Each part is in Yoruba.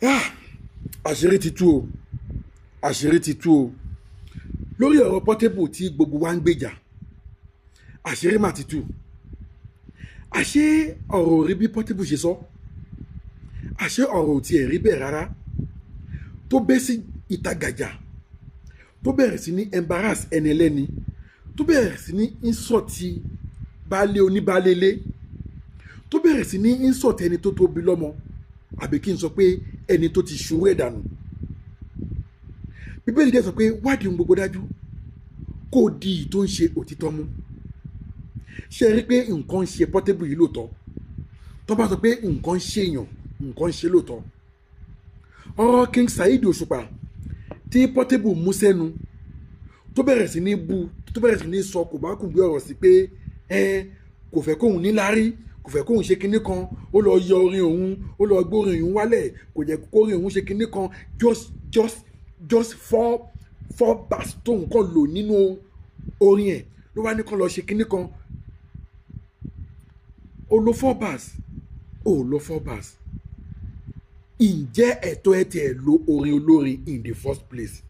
Àṣírí ti tú o, àṣírí ti tú o lórí ọ̀rọ̀ Portable tí gbogbo wa ń gbèjà. Àṣírí mà ti tú. Àṣé ọ̀rọ̀ ò rí bí Portable ṣe sọ, àṣé ọ̀rọ̀ ò tiẹ̀ rí bẹ́ẹ̀ rárá. Tó bẹ́ sí ìta gàjà, tó bẹ̀rẹ̀ sí ní embarrass ẹni ẹlẹ́ni, tó bẹ̀rẹ̀ sí ní insult baálé oníbaálé, tó bẹ̀rẹ̀ sí ní insult ẹni tó tóbi lọ́mọ, àbí kí n sọ pé ẹni tó ti ṣòro ẹ̀ dànù. Bíbélì dẹ̀ sọ pé wádìí ohun gbogbo dájú, kó o di ìyí tó ń ṣe òtítọ́ mú. Ṣe rí pé nǹkan ń ṣe Portable yìí lóòótọ́? Tó bá sọ pé nǹkan ń ṣe èèyàn, nǹkan ń ṣe lóòótọ́. Ọ̀rọ̀ King Saheed Òṣùpá tí Portable mú sẹ́nu, tó bẹ̀rẹ̀ sí ní bú, tó bẹ̀rẹ̀ sí ní sọ kò bá kùn gbé ọ̀rọ̀ sí pé ẹ kò fẹ́ kóun níláárí, kò fẹ́ kóun ṣe kinní kan, ó lọ yọ orin òun, ó lọ gbórin òun wálẹ̀, kò jẹ́ kórin òun ṣe kinní kan. Just four bars tóun kàn lò nínú orin ẹ̀ ló wá ní kàn lọ ṣe kinní kan. Ó lo four bars, ó lo four bars. Ǹjẹ́ ẹ̀tọ́ ẹ tiẹ̀ lo orin olórin in the first place?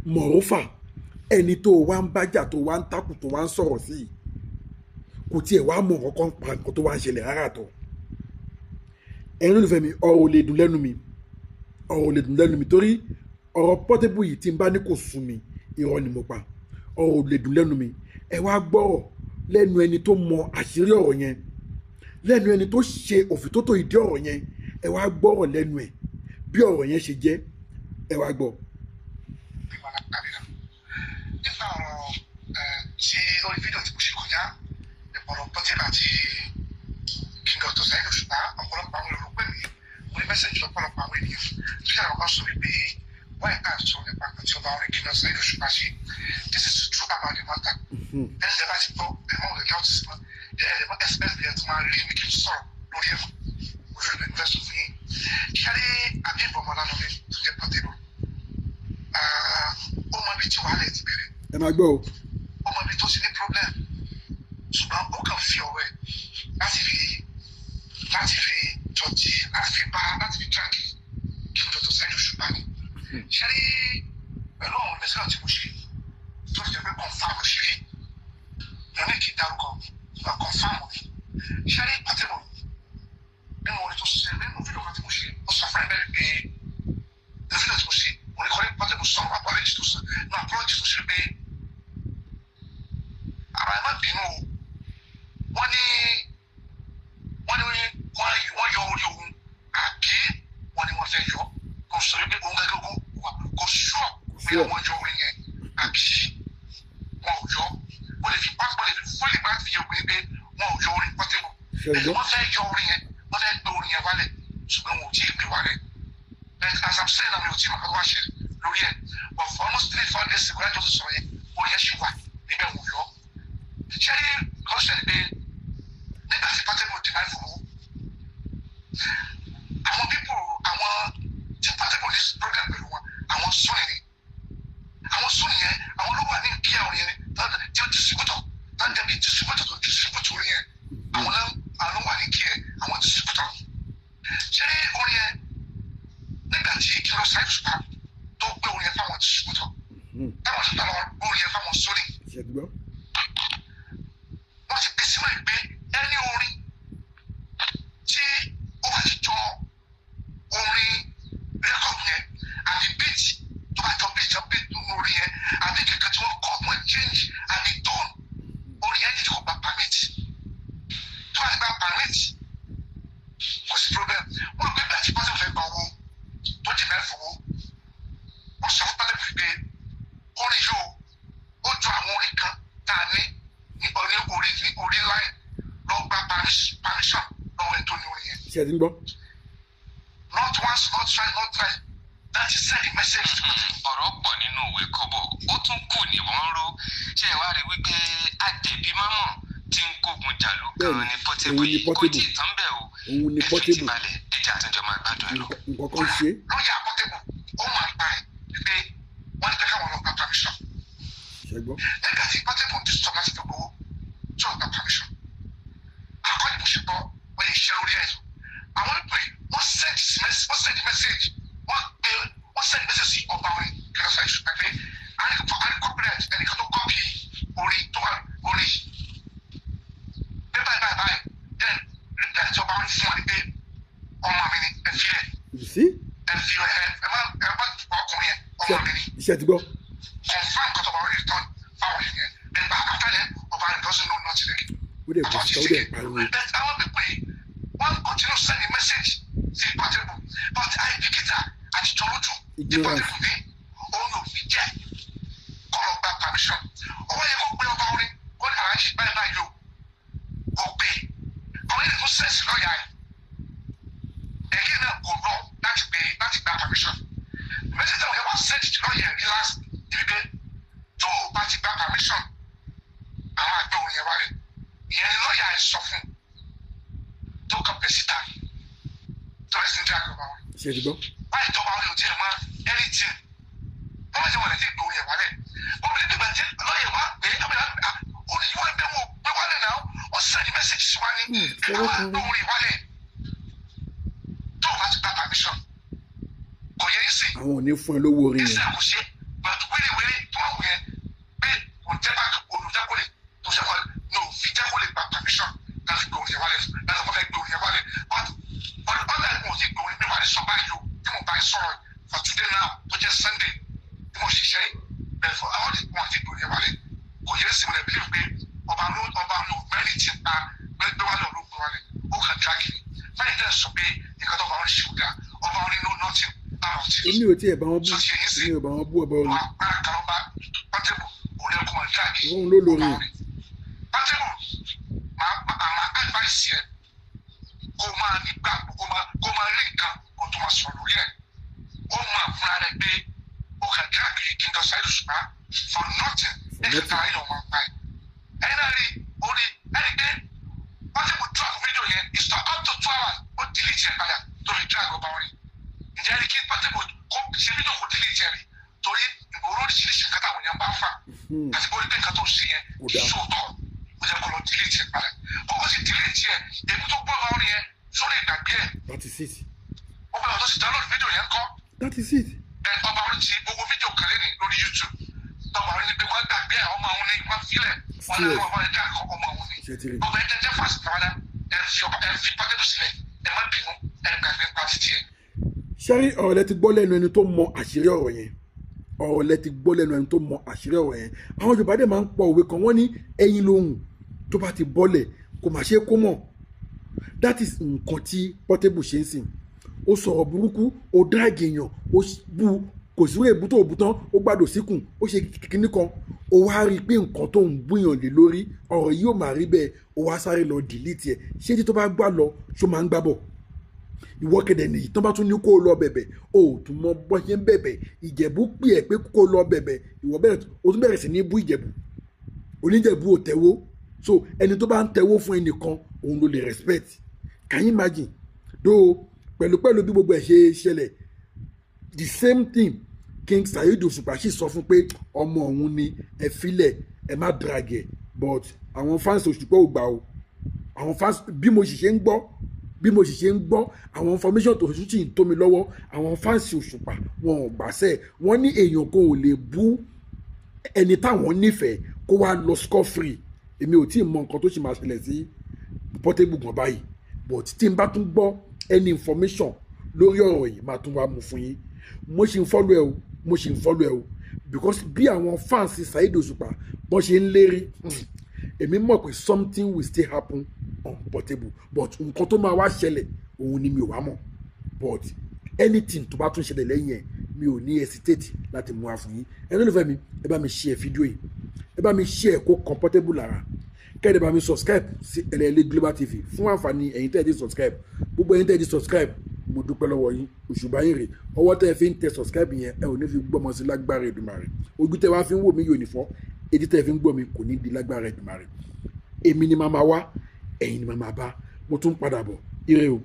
Moreover, ẹni tó wá ń bájà, tó wá ń takù, tó wá ń sọ̀rọ̀ sí i, kò tiẹ̀ wá mọ̀ nǹkan pa nǹkan tó wá ń ṣẹlẹ̀ rárá tọ̀. Ẹ̀yin olólùfẹ́ mi, ọ̀rọ̀ ò lè dùn lẹ́nu mi, ọ̀rọ̀ ò lè dùn lẹ́nu mi, torí ọ̀rọ̀ Portable yìí, tí n bá ní kò sùn mi, irọ́ ni mo pa. Ọ̀rọ̀ ò lè dùn lẹ́nu mi. Ẹ wá gbọ́rọ̀ lẹ́nu ẹni tó mọ àṣírí ọ̀rọ̀ yẹn, lẹ́nu ẹni tó ṣe òfìtótó ìdí ọ̀rọ̀ yẹn. Ẹ wá gbọ́rọ̀ lẹ́nu ẹ̀ bí ọ̀rọ̀ yẹn ṣe jẹ́. Ẹ wá gbọ́. Nípa ọ̀rọ̀ tí lórí fídíò tí mo ṣe kọjá nípa ọ̀rọ̀ Portable àti King Dr. Saheed Òṣùpá, ọ̀pọ̀lọpọ̀ àwọn èrò pè mí, mo ní message lọ́pọ̀lọpọ̀ àwọn ènìyàn tó ṣe àwọn kan sọ wípé wọ́n ẹ̀ka sọ nípa nǹkan tí ọba orin King Dr. Saheed Òṣùpá ṣe. This is the truth about the matter. Ẹni tẹ́ bá ti gbọ́, ẹ̀mọ́ òde doubt sí mọ́ ẹ̀ ẹ̀ mọ́ expect ẹ̀ tó máa rí mi kí n sọ̀rọ̀ lórí ẹ̀ mọ́ ojú rẹ̀ ní fẹ́ sọ fún yín. Ṣáré àbí ìbọn ọmọ lánàá mi tó jẹ́ Portable, ó mọ ibi tí wàhálà ẹ̀ ti bẹ̀rẹ̀. Ẹ máa gbọ́ o. Ó mọ ibi tó ti ní problem, ṣùgbọ́n ó kàn fi ọ̀rọ̀ ẹ̀ láti fi jọjí, láti fi bá, láti fi drag King Dr. Saheed Òṣùpá ni. Ṣé rí pẹ̀lú àwọn investigation tí mo ṣe, tó fi jẹ́ pé confirm ló ṣe rí, mi ò ní kí n dárúkọ, ṣùgbọ́n confirm ni. Ṣé rí Portable, nínú orin tó ṣe, nínú fídíò kan tí mo ṣe, ó sọ fún ẹ bẹ́ẹ̀ pé nínú fídíò tí mo ṣe, mo ní kọ́ ní Portable sọ̀rọ̀ apology tó sọ, nínú apology tó ṣe pé ara ẹ má bínú o, wọ́n ní wọ́n yọ orí òun, àbí wọ́n ní wọ́n fẹ́ yọ. Kò sọ wípé òun gẹ́gẹ́ kò sure pé wọ́n yọ orí yẹn àbí wọn ò yọ. Mo lè fi pápá lè fi fúlì bá fi yẹ pé wọn ò yọ orí Portable. Wọ́n fẹ́ yọ orí yẹn, wọ́n fẹ́ gbé orí yẹn wálẹ̀, ṣùgbọ́n wọn ò tí ì gbé wálẹ̀. As I'm saying, mi ò tí ì mọ̀ kó wá ṣe lórí ẹ̀, but for almost 3-4 days ago láti ọdún sọ̀rọ̀ yẹn, orí yẹn ṣì wà níbẹ̀, wò yọ. Ṣé kò ṣẹlẹ̀ pé nígbà tí Portable deny fún owó, àwọn people, àwọn tí Portable ní program pẹ̀lú wọn, àwọn Sony ni. Àwọn Sony yẹn, àwọn ló wà ní kí àwọn yẹn tí ó distributor tó ń dẹbi distributor tó distribute orin yẹn, àwọn náà, àwọn ló wà ní kí ẹ àwọn distributor. Ṣé orin yẹn, nígbà tí King Dr. Saheed Òṣùpá tó gbé orin yẹn fáwọn distributor, táwọn tó tọ̀ lọ gbé orin yẹn fáwọn Sony, wọ́n ti gbé sínú ìgbé ẹni orin tí ó bá ti jọ orin record yẹn, àbí beat tó bá jọ beat nínú orin yẹn, àbí kẹ̀kẹ́ tí wọ́n kọ́ wọ́n change, àbí tone orin yẹn, ní kò gba permit. Tó bá ti gba permit, kò sí problem. Wọ́n rò pé bí àti Portable fẹ́ gba owó tó dì mẹ́fọ̀ owó, wọ́n sọ fún Portable pé orin yóò ó jọ àwọn orin kan tá a ní ní orí line, lọ gba permission lọ́wọ́ ẹni tó ní orin yẹn. Ṣe ti ń gbọ́? Not once, not twice, not thrice, that is send the message to Portable. Ọ̀rọ̀ pọ̀ nínú ìwé kọ́bọ̀, ó tún kù níbọn ró. Ṣé ẹ wá rí wípé àjẹbí mọ́mọ́ tí ń kógun jàlú gan ni Portable Òun ni yìí kò Portable. tí ì tán bẹ́ẹ̀ o. Òun ni Ẹ fi ti Portable. balẹ̀, ẹ jẹ́ àtúnjọ máa gbádùn ẹ lọ. Nǹkan kan ṣe. Lọ́ọ̀yà Portable, ó máa ń pa ẹ̀ pé wọ́n ní pé káwọn lọ gba permission. Ṣe gbọ́? Nígbà tí Portable ń disturb láti fi gbowó tí ò gba permission, àkọ́ni mo ṣe gbọ́, wọ́n lè ṣe lórí ẹ̀sùn àwọn ìpè wọ́n send sí. message, wọ́n pé wọ́n send message sí ọba orin kẹrẹsà ìṣùpá pé àrí copyright ẹnìkan tó copy orin tó wà orin pé báyìí báyìí báyìí. Then reply tí ọba orin fún wa ni pé ọmọ mi ni, ẹ fi ẹ. You see? Ẹ fi ẹ, ẹ má ọkùnrin yẹn, ọmọ mi ni. Iṣẹ́ ti gbọ́. Confirm nǹkan tó ọba orin return fáwọn yẹn. Then by after then, ọba orin doesn't know nothing again. Ó dẹ̀ bọ́ síta, ó dẹ̀ pariwo. But àwọn people yìí, wọ́n continue sending message sí Portable, but àìbìkítà àti jọlójú tí Ignorance. Portable ní òun ò fi jẹ́ kọ́ lọ gba permission. Owó yẹ kó gbé ọba orin kó ní aláàjì báyìí báyìí o, kò gbé. Àwọn ènìyàn tó sẹ́ẹ̀sì lọ́ọ̀yà ẹ̀ ẹ̀yìn náà kò lọ láti gbé láti gba permission. Message àwọn yẹn wá send sí lọ́ọ̀yà ẹ̀ ní last ibi pé tó o bá ti gba permission, àwọn àgbẹ̀ orin yẹn wálẹ̀. Ìyẹn ni lọ́ọ̀yà ẹ̀ sọ fún un tó kàn pẹ̀ síta tó bẹ̀ sí ní drag ọba orin. Iṣẹ́ ti gbọ́. Báyìí tó bá wọn yóò tiẹ̀ mọ anything, wọ́n bá ti wọlé tí gbòòrò yẹn wálẹ̀, wọ́n bí nígbà tí lọ́ọ̀yà wá pé orin yìí wọ́n gbé wọn gbé wálẹ̀ náà, ó send message sí wa ní fọwọ́ àwọn kan. àgbẹ̀ orin wálẹ̀ tó o bá ti gba permission, kò yẹ sí. Àwọn ò ní fún ẹ lówó orin kí yẹn. Àkùṣe but wéréwéré tó wà wù yẹn pé kò jẹ́ bá olùjẹ́ kó lè tó ṣe kọ́ ní òfin jẹ́ kó lè gba permission láti gbé orin yẹn wálẹ̀, láti kọ́ fẹ́ gbé orin yẹn wálẹ̀. But ọdún ọdún ẹ̀ mo ti gbé orin mi wálẹ̀ sọ báyìí o, tí mo bá ń sọ̀rọ̀ for today now tó jẹ́ Sunday tí mo ṣiṣẹ́ yìí bẹ́ẹ̀ fọ àwọn tí wọ́n ti gbé orin yẹn wálẹ̀, kò yẹ sí. Mo lè believe pé ọba ló mẹ́rin ti pa gbé wálẹ̀, ló gbé wálẹ̀, ó kàn drag ni báyìí tẹ́ sọ pé nǹkan tó ọba orin ṣe ò dáa. Ọba orin no nothing about it. Èmi ò tiẹ̀ bá wọn bú, èmi ò bá wọn bú ọba orin. Òun ló lórin. Portable, máa advice yẹ kó máa nígbà kó máa rí nǹkan kó tó máa sọ̀rọ̀ lórí ẹ̀. Ó máa fúnra rẹ̀ pé ó kàn drag King Saheed Òṣùpá for nothing. For ẹ̀ nothing. Kàtà ayé ọmọ apá ẹ̀ ẹ̀yin náà rí orí ẹ̀rí pé Portable drag video yẹn is not up to 2 hours, ó delete ẹ̀ padà torí drag ọba orin. Ǹjẹ́ rí kí Portable kó ṣe video kó delete ẹ̀ rí torí ìgboro oríṣiríṣi nǹkan táwọn èèyàn bá ń fà àti bó rí pé nǹkan tó ń ṣe yẹn Kò dáa. ṣòótọ́, ó jẹ́ kó lọ delete ẹ̀ padà. Ó sì delete ẹ̀, èmi tó gbọ́ ọba orin yẹn sórí ìgbàgbé ẹ̀. That is it. Ó bẹ̀rẹ̀ tó sì download video yẹn kọ́. That is it. Ẹ ọba orin ti gbogbo fídíò kan lẹ́nu lórí YouTube tọba orin ni pé wọ́n gbàgbé ẹ̀, ọmọ òun ni wọ́n filẹ̀ wọ́n ní Serious. ọmọ rẹ̀ dá ọmọ òun ni. Iṣẹ́ ti rí. Ọba ẹ̀ jẹ́ fásitì tàwádà, ẹ fi ọba, ẹ fi Portable sílẹ̀, ẹ má bínú, ẹ gbàgbé pa títí ẹ̀. Ṣẹ́rí, ọ̀rọ̀ lẹ ti gbọ́ lẹ́nu ẹni tó mọ àṣírí ọ̀rọ̀ yẹn. Ọ̀rọ̀ lẹ ti gbọ́ lẹ́nu ẹni tó mọ àṣírí ọ̀rọ̀ yẹn. Àwọn Yorùbá dẹ̀ máa ń pọ òwe kan, wọ́n ní ẹyin lohùn tó bá ti bọ́lẹ̀ kò má ṣe é kó mọ̀. That is nǹkan tí Portable ṣe ń sìn. Ó sọ̀rọ̀ burúkú, ó drag èèyàn, ó bu, kò sí èébú tó bú tán, ó gbàdọ̀ síkùn, ó ṣe kíní kan. Ó wá rí i pé nǹkan tó ń búyàn lé lórí ọ̀rọ̀ yìí ò máa rí bẹ́ẹ̀, ó wá sáré lọ delete ẹ̀. Ṣé tí tó bá gbà lọ, ṣó máa ń gbá bọ̀? Ìwọ kẹdẹ nìyí tán bá tún ní kó o lọ bẹ̀bẹ̀, o ò tún mọ bọ́ ṣe ń bẹ̀bẹ̀. Ìjẹ̀bú pè ẹ́ pé kó o lọ bẹ̀bẹ̀, ìwọ bẹ̀rẹ̀, o tún bẹ̀rẹ̀ sí ní bú Ìjẹ̀bú, oníjẹ̀bú ò tẹ̀wó. So ẹni tó bá ń tẹ̀wó fún ẹnìkan, òun ló lè respect. Can you imagine? Though pẹ̀lú pẹ̀lú bí gbogbo ẹ̀ ṣe ṣẹlẹ̀, the same thing King Saheed Òṣùpá sì sọ fún pé ọmọ òun ni, ẹ filẹ̀, ẹ má drag ẹ. But àwọn fans Òṣùpá ò gbà o. Àwọn fans, bí mo sì ṣe ń gbọ́, bí mo sì ṣe ń gbọ́ àwọn information tó tún sì ń tó mi lọ́wọ́, àwọn fans Òṣùpá wọn ò gbàṣẹ́. Wọ́n ní èèyàn kan ò lè bú ẹni táwọn nífẹ̀ẹ́ kó wá lọ score free. Èmi ò tí ì mọ nǹkan tó sì máa ṣẹlẹ̀ sí Portable gan báyìí, but tí n bá tún gbọ́ any information lórí ọ̀rọ̀ yìí, máa tún wá mú fún yín. Mo ṣì ń follow ẹ o, mo ṣì ń follow ẹ o, because bí àwọn fans Saheed Òṣùpá bọ́n ṣe ń lérí, èmi mọ̀ pé something will still happen on Portable, but nǹkan tó máa wá ṣẹlẹ̀ òun ni mi ò wá mọ̀. But anything tó bá tún ṣẹlẹ̀ lẹ́yìn ẹ̀, mi ò ní hesitate láti mú wa fún yín. Ẹni olùfẹ́ mi, ẹ bá mi share fídíò yìí, ẹ bá mi share kó kan Portable lára, kẹ́ẹ̀dẹ̀ bá mi subscribe sí Ẹlẹ́ẹ̀lẹ́ Global TV fún àǹfààní ẹ̀yin tẹ́ ẹ ti subscribe. Gbogbo ẹ̀yin tẹ́ ẹ ti subscribe, mo dúpẹ́ lọ́wọ́ yín. Òṣùbà yín rè. Ọwọ́ tẹ́ ẹ fi ń tẹ subscribe yẹn, ẹ ò ní fi gbọ́mọ sí lágbára Èdùmàrè. Ojú tẹ́ wá fi ń wò mí yóò ní fọ́, etí tẹ́ ẹ fi ń gbọ́ mi kò ní di lágbára Èdùmàrè. Èmi ni màá máa wá, ẹ̀yin ni màá máa bá. Mo tún padà bọ̀. Ire o.